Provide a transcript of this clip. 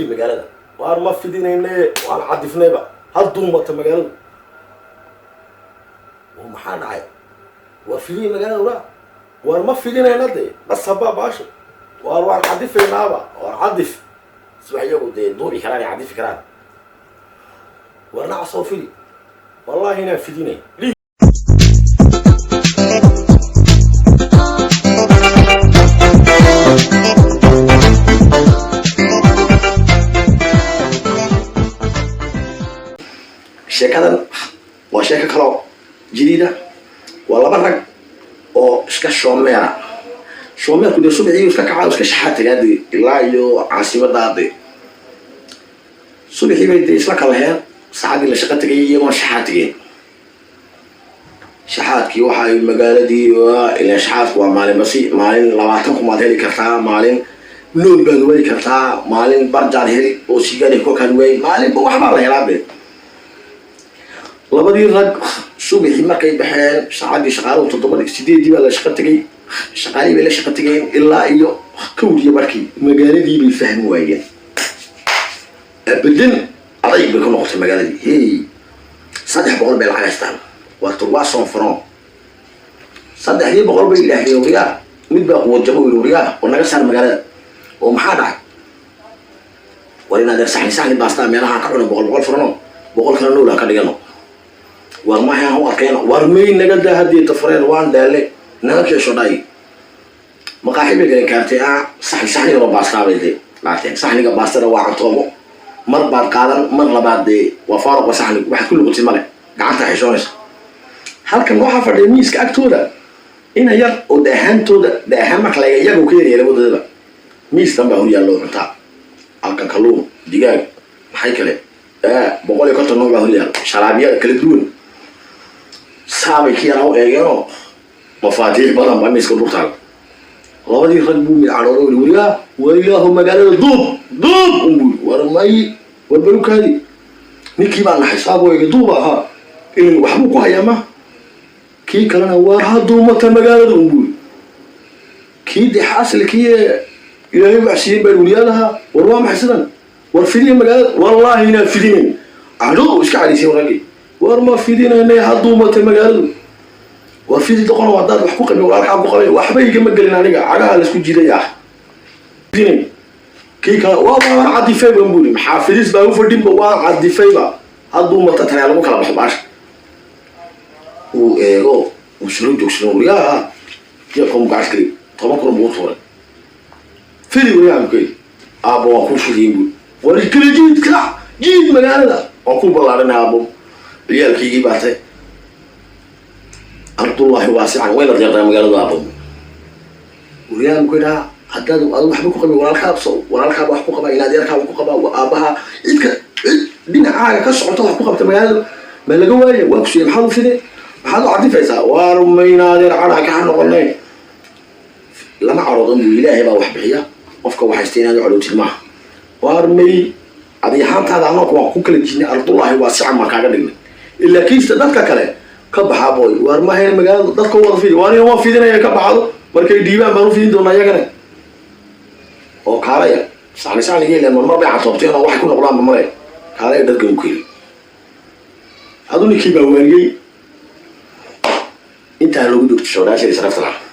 Magaalada waan ma fidinayne, waan cadifnayba, ha duumata magaaladu. Oo maxaa dhacay? Waa fidiye magaalada wraa. Waar ma fidinayna dee, qasabaa baasha. Waar waan cadifaynaaba, waar cadif si wax iyagu dee duubi karaan ay cadifi karaan. Waar nacasoo fidi, wallahi inaan fidinay. Sheekadan waa sheeko kaloo jadiida. Waa laba rag oo iska shoomeera. Shoomeerku dee subaxii iska kacaa, iska shaxaa tagaa dee ilaa iyo caasimaddaa dee. Subaxii bay dee isla kalaheen saacaddii la shaqo tegayay, iyagoon shaxaa tegeen. Shaxaadkii waxa ay magaaladii ilaan shaxaadku waa maalinbasi. Maalin 20 kumaad heli kartaa, maalin nool baad wayi kartaa, maalin barjaad heli oo sigaari kokaad waay, maalinba waxbaa la helaa dee. Labadii rag subaxii markay baxeen saacaddii shaqaaluhu 7dii 8dii baa la shaqo tegay. Shaqaalihii bay la shaqo tegeen ilaa iyo 1diyo markii magaaladii bay fahmi waayeen. Abadan adayg bay ku noqotay magaaladii. Hey, 300 bay lacag haystaan, waa 300 franc. 300 bay yidhaahdeen, "Wariyaa." Mid baa quwad jabo yidhi, "Wariyaa, oo naga saar magaalada." Oo maxaa dhacay? "War inaad saxni saxni baastaa meelahaan ka cuna, 100 100 frano, 100 kale nool aan ka dhigano." "War maha u adkayno." "War may, naga daa haddii tafareen, waan daale, naga keesho dhay." Maqaaxi bay galeen kaartay ah, saxni saxni yaroo baastaa bay dee qaateen. Saxniga baastada waa cantoomo, mar baad qaadan, mar labaad dee waa faaruq. Waa saxnigu, waxaad ku luqutid male, gacantaa xishoonaysa. Halkan waxaa fadhiya miiska agtooda ina yar oo daahaantooda daahaan marka laga iyagu ka yaraya labadoodaba. Miis dhan baa hor yaallo cuntaa halkan, kalluun, digaag, maxay kale, 150 nooc baa hor yaal, sharaabyada kala duwan. Saabay ka yaraa u eegeenoo mafaatiix badan baa miiska dul taal. Labadii rag buu mid cadhoodo, yidhi, "Wariyaa, war ilaahu magaalada duub duub unbuu." "War may, war balukaadi." Ninkii baa naxay, saabuu eegay, duuba ahaa in waxbuu ku hayaa ma. Kii kalena, "Waar ha duumata magaalada," unbuu. Kii dee xaasilkii ee Ilaahay wax siiyey baa, "Wariyaadaha, war waa maxay sidan? War fidiya magaalada." "Wallaahi inaan fidinayn." Cadho iska cadhaysay raggii. "War ma fidinaynay, ha duumatay magaaladu." "War fidi doqono, haddaad wax ku qabin walaalkaa ku qabin, waxba igama gelin aniga, cagaha laisku jiiday ah." Fidinayn. Kii kale, waa waan cadifayba," buu yidhi. "Maxaa fidis baa u fadhinba? Waan cadifayba, ha duumata." Tanaa lagu kala baxo baasha. Uu eego, uu soo joogsano, "Waryaha," jeebka mu gacas geli, 10,000 buu tuuray. "Fidi waryaha," mukay. "Aabbo, waan kuu fidiyey," buu. "War kala jiid, kac jiid magaalada, waan ku ballaarinay aabbo, ciyaalkaygii baa tay, ardullahi waasican, wayna deeqdaa magaalada aabbo." "Waryaha," muku idhaha, "haddaad adu waxba ku qabin, walaalkaa walaalkaaba wax ku qabaa, in adeerkaa wax ku qabaa, aabbaha, cidka cid dhinacaaga ka socota wax ku qabta magaalada ma laga waaya? Waa ku siiyey, maxaad u fide? Maxaad u cadifaysaa?" "Waar mayna adeer, cadhaa kaxa noqonay, lama cadhoodan," buu. "Ilaahay baa wax bixiya, qofka wax haysta inaad u cadhootid maaha." "Waar may, adi ahaantaada annaku waan ku kala jinnay, ardullaahi waasican baan kaaga dhignay, ilaa kiista dadka kale ka baxaa boy." "Waar mahayn, magaalada dadka wada fidi." "Waan waan fidinaya, ka baxdo, markay dhiibaan baan u fidin doonaa iyagana." Oo kaalaya saxni saxnigii ileen marmar bay catoobteen oo waxay ku noqdaanba male. Kaalaya dadkan u keli adu. Ninkii baa waariyey. Intaa loogu joogto shoodaashadii sharafta lahaa.